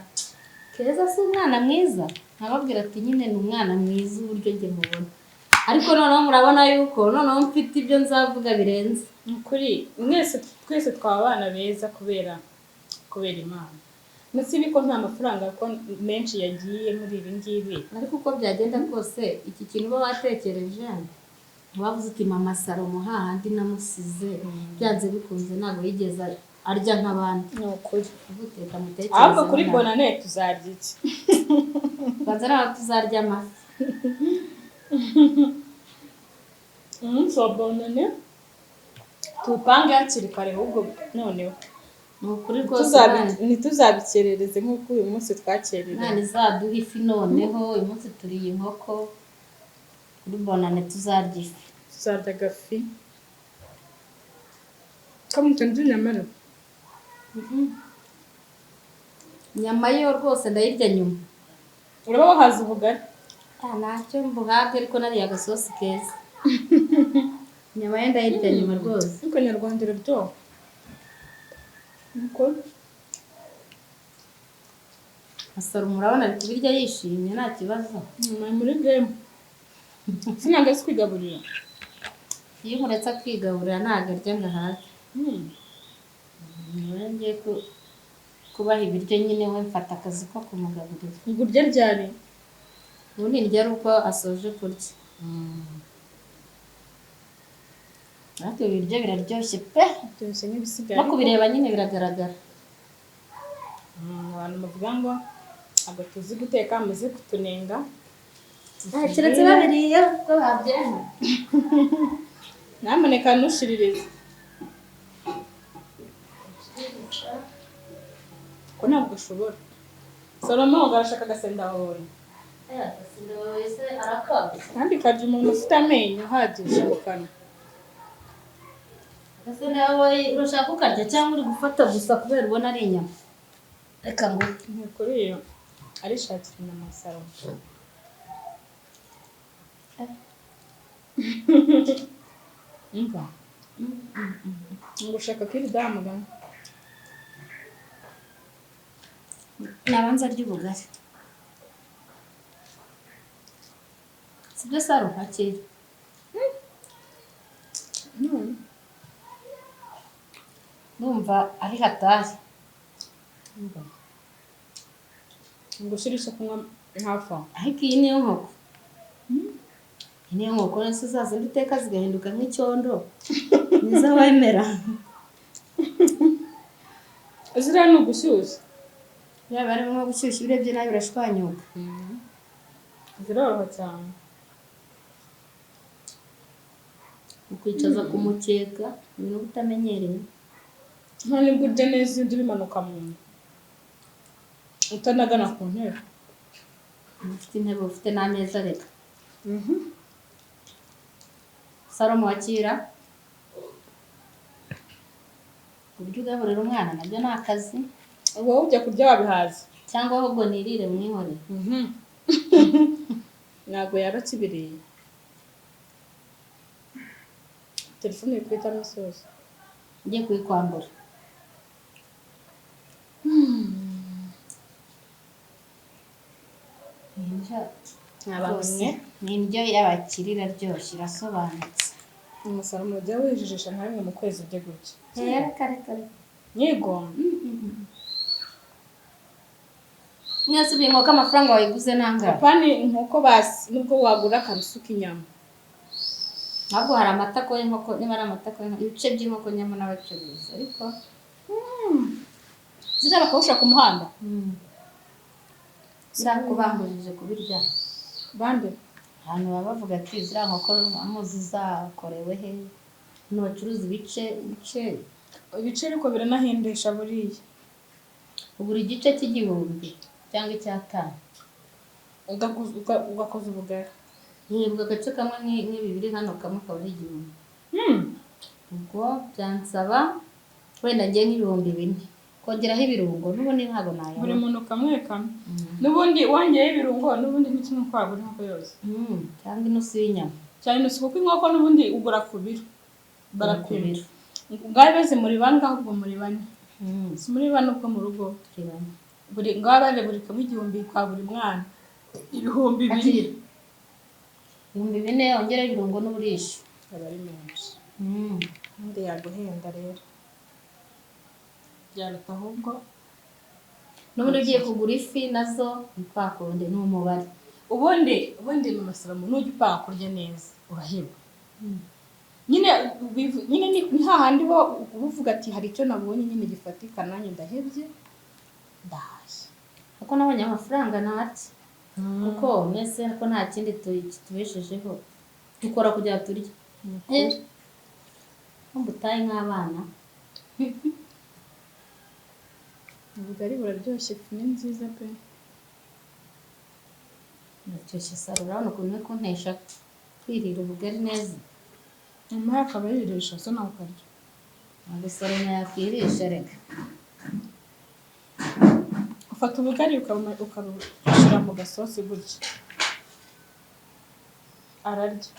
Keza si umwana mwiza? Nkababwira ati nyine ni umwana mwiza uburyo njye mubona, ariko noneho murabona yuko noneho mfite ibyo nzavuga birenze. Ni ukuri mwese, twese twaba abana beza kubera Imana. Ndetse ibi ko nta mafaranga ko menshi yagiye muri ibi ngibi. Ariko uko byagenda kose, iki kintu uba watekereje, wavuze uti mama Salomo hahandi namusize, byanze bikunze ntabwo yigeze arya nk'abandi. Ni ukuri. Uvuga mutekereze. Ahubwo kuri bonane tuzarya iki? Banza nawe tuzarya amafi. Umunsi wa bonane tuwupange hakiri kare ahubwo noneho. Ni ukuri rwose. Ntituzabikerereze nk'uko uyu munsi twakererewe. Imana izaduha ifi noneho. Uyu munsi turiye inkoko, kuri bonane tuzarya ifi. Tuzarya agafi kamutanze inyamara. Inyama yo rwose ndayirya nyuma. Uraba wahaze ubugari. Ah, ntacyo mbuhabwe, ariko nariye agasosi keza. Inyama yo ndayirya nyuma rwose. Ariko nyarwanda iraryoha. Nuko Salomo urabona ari kubirya yishimye, nta kibazo. Nyuma muri game sinanga si kwigaburira. Iyo umuretse akigaburira ntabwo arya ngo ahage. Niba ngiye kubaha ibiryo nyine, we mfata akazi ko kumugaburira. Ngo urye ryari? Ubundi ndya ari uko asoje kurya. Ariko ibi biryo biraryoshye pe! Byose nk'ibisigaye. No kubireba nyine biragaragara. Abantu bavuga ngo ntabwo tuzi guteka, muze kutunenga. Keretse babiriye ubwo babyemera. Nyamuneka ntushiririze ko ntabwo ushobora. Salomo arashaka agasenda wawe. Kandi karya umuntu ufite amenyo ahagije mu kanwa. Ese nawe urashaka ukarya cyangwa uri gufata gusa kubera ubona ari inyama? Reka ngo Ni kuri iyo arishakira inyama Salomo. Umva, ngo ushaka kiri damu ga. Nabanza arya ubugari, sibyo Saro? Akira. Ndumva ari hatari. Umva, ngo ushyire icyo kunywa hafi aho. Ariko iyi niyo nkoko, iyi niyo nkoko nese za zindi uteka zigahinduka nk'icyondo, nizo wemera? Ziriya ni ugushyushya. Yaba ari nko gushyushya, urebye nabi birashwanyuka. Ziroroha cyane. Ukwicaza ku mukeka, ibintu uba utamenyereye. Nta nibwo urya neza ibyo bimanuka mu nda utanagana ku ntebe. Ufite intebe, ufite n'ameza, reka. Salomo, wakira. Uburyo ugaburira umwana nabyo ni akazi. Wowe ujya kurya wabihaze. Cyangwa ahubwo nirire mwihorere. Ntabwo yaba akibiriye. Telefone iri guhitamo isosi. Ngiye kuyikwambura. Abantu mwe. Ni indyo y'abakire, iraryoshye, irasobanutse. Umusaruro ujya wijijisha nka rimwe mu kwezi ujye gutya. Rero kare kare. Nyigomba. Mwese ubu inkoko amafaranga wayiguze nangahe? Apani inkoko basi, nubwo wagura akanusu k'inyama. Ahubwo hari amatako y'inkoko, niba ari amatako y'inkoko, ibice by'inkoko nyama n'abacuruzi, ariko Ziriya bakawusha ku muhanda. Ziriya ko bambujije kubirya. Bande? Ahantu baba bavuga ati ziriya nkoko muzi zakorewe he? Hano bacuruza ibice ibice. Ibice ariko biranahendesha buriya. Ugura igice cy'igihumbi cyangwa icyatanu. Ugakoza ubugari. Yibwa agace kamwe nk'ibi biri hano, kamwe kaba ari 1000. Ubwo byansaba wenda ngiye nk'4000 kongeraho ibirungo, n'ubundi ntabwo Buri nayabona. muntu kamwe kamwe, n'ubundi wongeyeho ibirungo, n'ubundi ni kimwe uko wagura inkoko yose. Cyangwa inusu y'inyama. Cyane inusu, kuko inkoko n'ubundi ugura ku biro, barapima. Ku biro. Ngaho beze muri bangahe ubwo? Muri bane? Si muri bane ubwo mu rugo? Turi bane. Buri ngaho bane, buri kamwe 1000 kwa buri mwana, 2000. Akira. 4000 wongereho ibirungo n'uburisho. Aba ari menshi. Ubundi yaguhenda rero, byaruta ahubwo. N'ubundi ugiye kugura ifi nazo ni kwa kundi, ni umubare. Ubundi mu masalomo nujya upanga kurya neza uraheba nyine. Nyine ni hahandi bo uba uvuga ati hari icyo nabonye nyine gifatika, nanjye ndahebye, ndahashye. Kuko nabonye amafaranga ntarya kuko meze ko nta kindi kitubeshejeho, dukora kugira turye. Nkumva utaye nk'abana. Ubugari buraryoshye, ifu ni nziza pe. Biraryoshye. Saro, urabona ukuntu uri kuntesha kwirira ubugari neza. Nyuma akaba yirisha, so nawe ukarya. Ntabwo Salomo yakwirisha reka. Ufata ubugari ukabushyira mu gasosi gutya, ararya.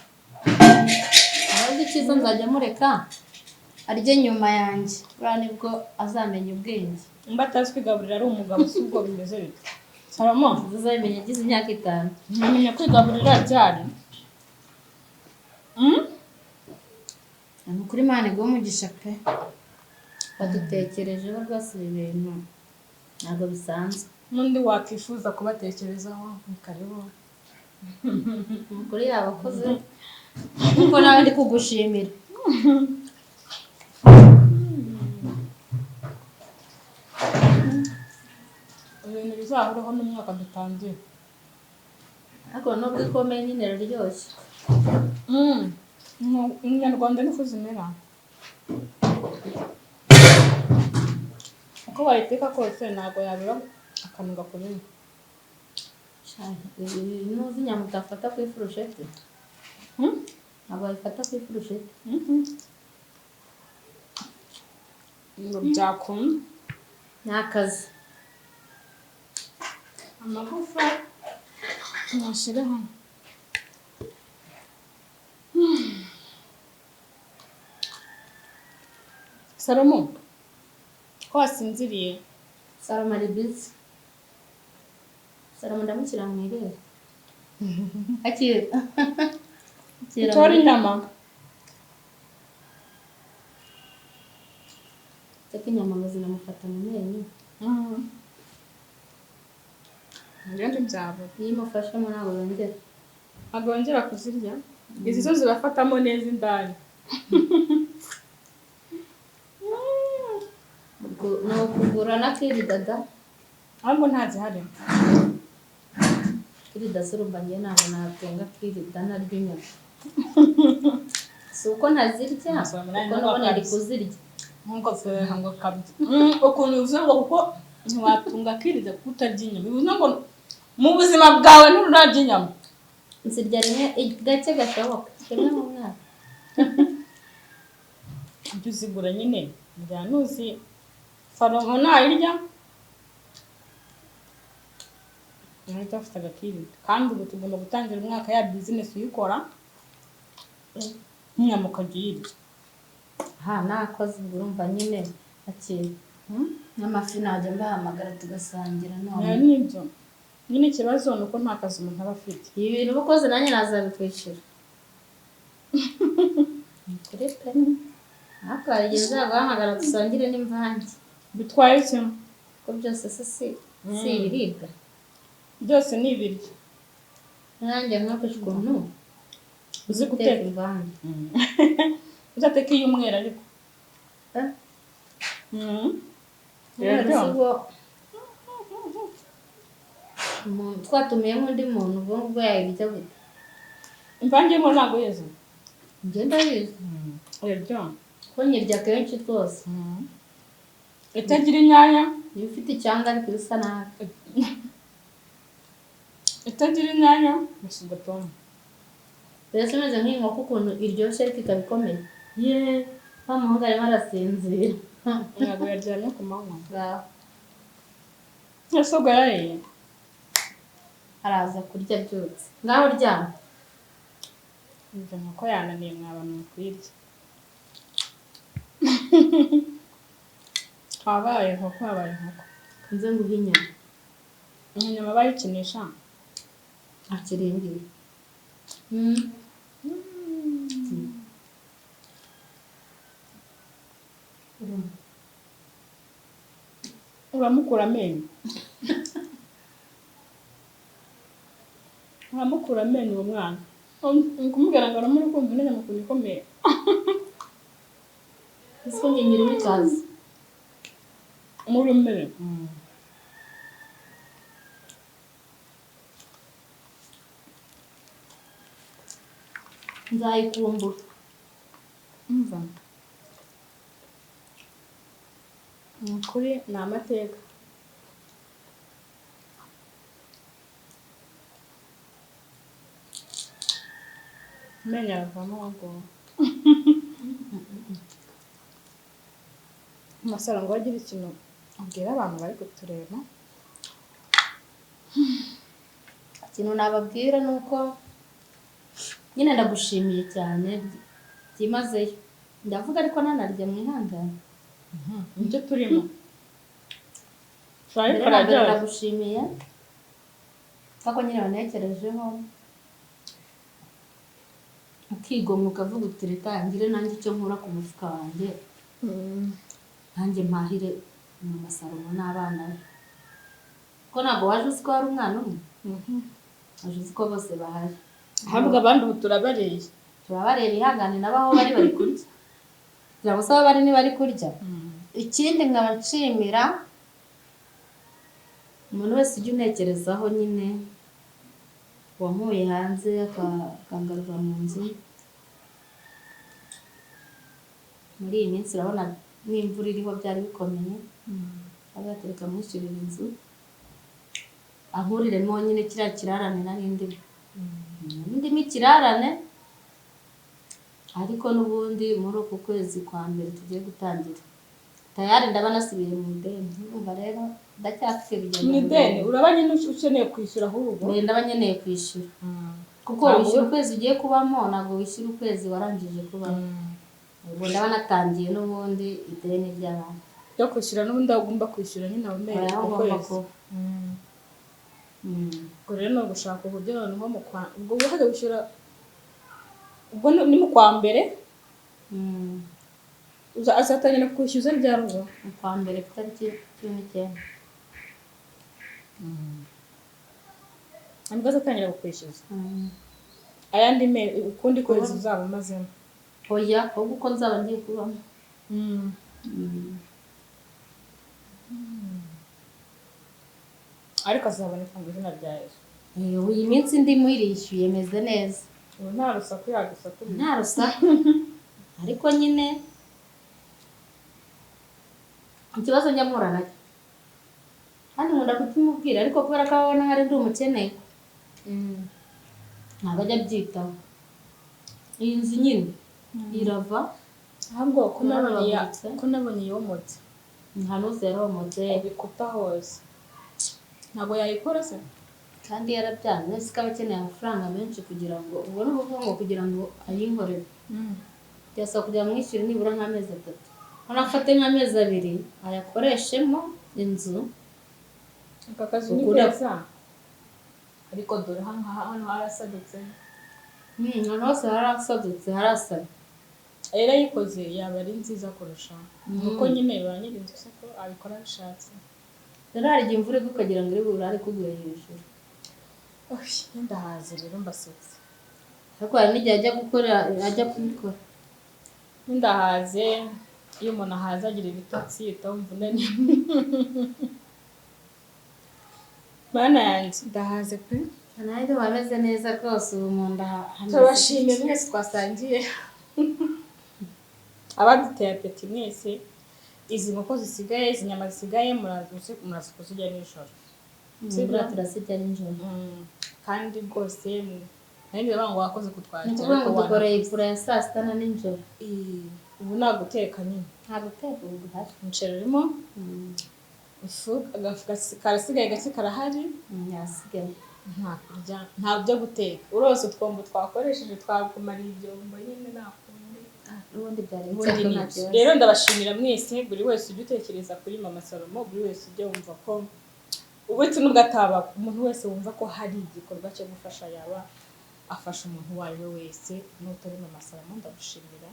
Ahubwo icyiza nzajya mureka arye nyuma yanjye, buriya nibwo azamenya ubwenge. Mba atazi kwigaburira ari umugabo, si ubwo bimeze bite, Salomo? Uzabimenya agize imyaka 5. Ntamenya kwigaburira ryari? Ni ukuri, Imana iguhe umugisha pe, badutekerejeho rwose, ibi bintu ntabwo bisanzwe. N'undi wakwifuza kubatekerezaho ni karibu. Ni ukuri yabakoze, kuko nawe ndi kugushimira. Ibintu bizahoraho n'umwaka dutangiye. Ariko nubwo ikomeye nyine iraryoshye. Inyarwanda niko zimera, uko wayiteka kose ntabwo yabura akantu gakomeye. Sha, ibi nuzi inyama utafata ku ifurusheti. Ntabwo wayifata ku ifurusheti. Ngo byakunda. Ni akazi. Amagufa tuyashyire hano. Salomo, ko wasinziriye? Salomo ari busy. Salomo ndamushyira mu ibere, akira. Akira. Utore inyama. Ariko inyama ngo zinamufata mu menyo. Ngende byabura. Iyo imufashemo ntabwo yongera. Ntabwo yongera kuzirya, izi zo zirafatamo neza indani. Ubwo ni ukugura n'akiridada. Ahubwo ntazihari. Kirida se, urumva njyewe ntabwo natunga kirida narya inyama. Si uko ntazirya, kuko n'ubundi ndi kuzirya. Nkuko feha ngo kabya ukuntu bivuze ngo kuko ntiwatunga akiriza kuko utarya inyama, bivuze ngo mu buzima bwawe nturarya inyama. Nzirya rimwe, gake gashoboka, rimwe mu mwaka. Ujya uzigura nyine, njya nuzi Salomo nayirya ahita afite agakirida, kandi ubu tugomba gutangira umwaka ya business uyikora, n'inyama ukajya uyirya. Ha, nakoze ubwo urumva nyine akira n'amafi, najya mbahamagara tugasangira none. Nayo nibyo nyine, ikibazo ni uko nta kazi umuntu aba afite. Ibi bintu uba ukoze nanjye nazabikwishyura. Ni ukuri pe, ariko hari igihe nzaguhamagara dusangire n'imvange. Bitwaye iki? Kuko byose se si ibiribwa? Byose ni ibiryo. Nanjye nkakoresha ukuntu uzi guteka guteka imvange. Uzateka iy'umweru ariko. Eh? Biraryoha. Kubera se ubwo twatumiyemo undi muntu, ubwo ngubwo yayirya gute? Imvange y'umweru ntabwo yeze. Njye ndabizi. Iraryoha. Ko nyirya kenshi rwose. Itagira inyanya. Niba ufite icyanga ariko isa nabi. Itagira inyanya gusa pome. Mbese imeze nk'inkoko ukuntu iryoshye ariko ikaba ikomeye. Ye, wa muhungu arimo arasinzira. Ntabwo yaryamye ku manywa. Ngaho. Ese ubwo yarariye? Araza kurya abyutse. Ngaho ryama. Umva, inkoko yananiye mwa bantu mu kuyirya. Habaye inkoko, habaye inkoko. Nze nguhe inyama. Inyama bayikinisha. Akiringiye. Uramukura amenyo, uramukura amenyo uwo mwana. Uri kumubwira ngo aramuri kumva n'inyama ukuntu ikomeye. Ese njye nyirimo ikaze. Muri umere. Nzayikumbura. Umva, ni ukuri ni amateka. Amenyo aravamo wagowe. Masaro, ngo agire ikintu abwira abantu bari kutureba. Ikintu nababwira ni uko nyine ndagushimiye cyane byimazeyo. Ndavuga ariko nanarya, mwihangane. Nicyo turimo. Mbere Turabikora na mbere byose. ndagushimiye kuko nyine wanekerejeho ukigomwa ukavuga uti reka ngire nanjye icyo nkura ku mufuka wanjye, nanjye mpahire mu masalomo n'abana be, ko ntabwo waje uzi ko hari umwana umwe, waje uzi ko bose bahari. Ahubwo abandi ubu turabareye. Turabareba, ihangane nabo aho bari bari kurya, kugira ngo se aho bari ntibari kurya. Ikindi nkaba nshimira umuntu wese ujya untekerezaho nyine, wankuye hanze akangarura mu nzu. Muri iyi minsi urabona n'imvura iriho, byari bikomeye, agatereka mwishyurira inzu, ankuriremo nyine kiriya kirarane nari ndimo, ndimo ikirarane. Ariko n'ubundi muri uku kwezi kwa mbere tugiye gutangira, tayari ndaba nasubiye mu ideni. Urumva rero ndacyafite urugendo Mu ideni rurerure. Uraba nyine ukeneye kwishyura ahubwo. Mbere ndaba nkeneye kwishyura, kuko Ntabwo wishyura ukwezi ugiye kubamo, ntabwo wishyura ukwezi warangije kubamo. Ubwo ndaba natangiye n'ubundi ideni ry'abantu. Ryo kwishyura n'ubundi aho ugomba kwishyura nyine aho mezi Aho ku ngomba kwezi. kuba. Ubwo rero ni ugushaka uburyo noneho mu kwa ubwo wajya wishyura, ubwo ni mu kwa mbere. Azatangira kwishyuza ryari ubwo? Mu kwa mbere ku itariki 19. Nibwo azatangira kukwishyuza ayandi mezi, ukundi kwezi uzaba umazemo? Oya, ahubwo uko nzaba ngiye kubamo. Ariko azaboneka mu izina rya Yesu. Ubu iyi minsi ndimo irishyuye, meze neza. Ubu nta rusaku yagusakuriza. Nta rusaku, ariko nyine ikibazo njya mpura nacyo kandi nkunda kukimubwira, ariko kubera ko ababona hari ndi umukene, ntabwo ajya abyitaho. Iyi nzu nyine irava. Ahubwo ko nabonye Yarabaguritse. Ko nabonye yomotse. Ahantu hose yaromotse. Ku bikuta hose, ntabwo yayikora se? Kandi yarabyanze ko aba akeneye amafaranga menshi kugira ngo ubone ubuvuga ngo kugira ngo ayinkorere byasaba kugira ngo mwishyure nibura nk'amezi 3, noneho afate nk'amezi 2 ayakoreshemo inzu. Aka kazu ni keza, ariko dore hano hano harasadutse. Ahantu hose harasadutse, harasabye. Rero ayikoze yaba ari nziza kurushaho, kuko nyine ba nyir'inzu se ko abikora abishatse. Rero hari igihe imvura igwa ukagira ngo iri burare ikuguye hejuru. Oy, ndahaze rero mbasetse. Ariko hari n'igihe ajya gukora, ajya kubikora. Ndahaze, iyo umuntu ahaze agira ibitotsi, uhita wumva unaniwe. Mana yanjye, ndahaze pe. Nawe ndumva ameze neza rwose, ubu mu nda hameze. Turabashimiye mwese twasangiye, abaduteye appétit mwese. Izi nkoko zisigaye, izi nyama zisigaye, muraza kuzirya nijoro. Buriya turazirya nijoro. Kandi rwose nari nzi ngo wakoze Ni kutwakira. ukuvuga ngo Ariko dukoreye ipura ya saa sita na nijoro. Ubu nta guteka nyine. Nta guteka ubu guhari. Umuceri urimo ifu, agafu karasigaye gake karahari. Yasigaye. Nta kurya, nta byo guteka, urose utwombo twakoresheje twakumara ibyombo nyine, nta kundi. N'ubundi byari Ubundi bisanzwe, ni nta ibyo. kibazo. Rero ndabashimira mwese, buri wese ujya utekereza kuri Mama Salomo, buri wese ujya wumva ko, uretse n'ubwo ataba, umuntu wese wumva ko hari igikorwa cyo gufasha yaba afasha umuntu uwo ari we wese, n'utari Mama Salomo, ndagushimira.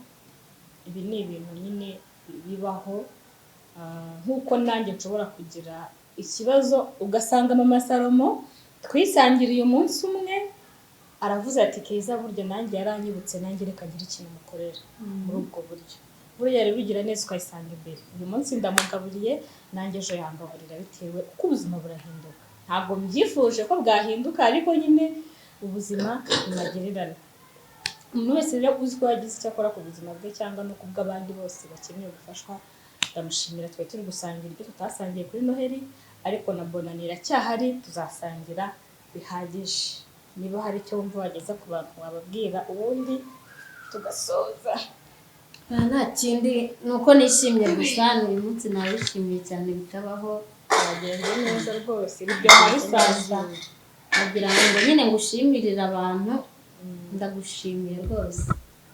Ibi ni ibintu nyine bibaho. Nk'uko nanjye nshobora kugira ikibazo, ugasanga Mama Salomo twisangiriye umunsi umwe aravuze ati: "Keza burya nanjye yaranyibutse, nanjye reka ngire ikintu mukorera." Muri ubwo buryo burya rero ugira neza ukayisanga imbere. Uyu munsi ndamugaburiye, nanjye ejo yangaburira, bitewe uko ubuzima burahinduka. Ntabwo mbyifuje ko bwahinduka, ariko nyine ubuzima bumagererane. Umuntu wese rero uzi ko yagize icyo akora ku buzima bwe cyangwa no ku bw'abandi bose bakeneye gufashwa, ndamushimira. Twari turi gusangira ibyo tutasangiye kuri Noheli, ariko na Bonani iracyahari, tuzasangira bihagije. Niba hari icyo wumva wageza ku bantu wababwira, ubundi tugasoza. Ah, nta kindi, ni uko nishimye gusa. Ni uyu munsi nawishimiye cyane bitabaho. Byagenze neza rwose, biryoha bisaza. Nagira ngo nyine ngushimirire abantu, ndagushimiye rwose.